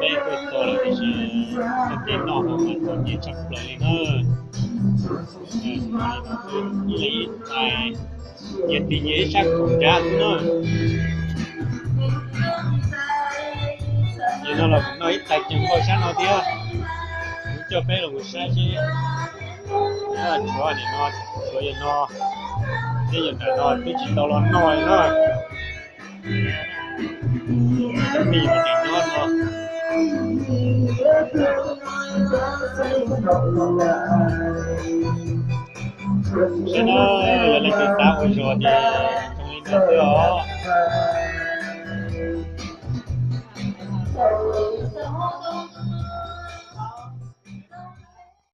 Peb tuaj txog lawm tiam sis txoj kev noj haus mas txom nyem tshaj plaws li na. Li tais, nyias tis nyias ib sab khoom nrad xwb na. Yog no los noj ib tais ceev npaum sab no thiab. Kuv coj peb los mus saib seb tshuav nim no, tshuav yog no, thiab yog nram no twb tsis tau los noj li na. Cov mis mas tseem nyob no. Saib na, yog leej twg xav ua zog ces zoo li no xwb os.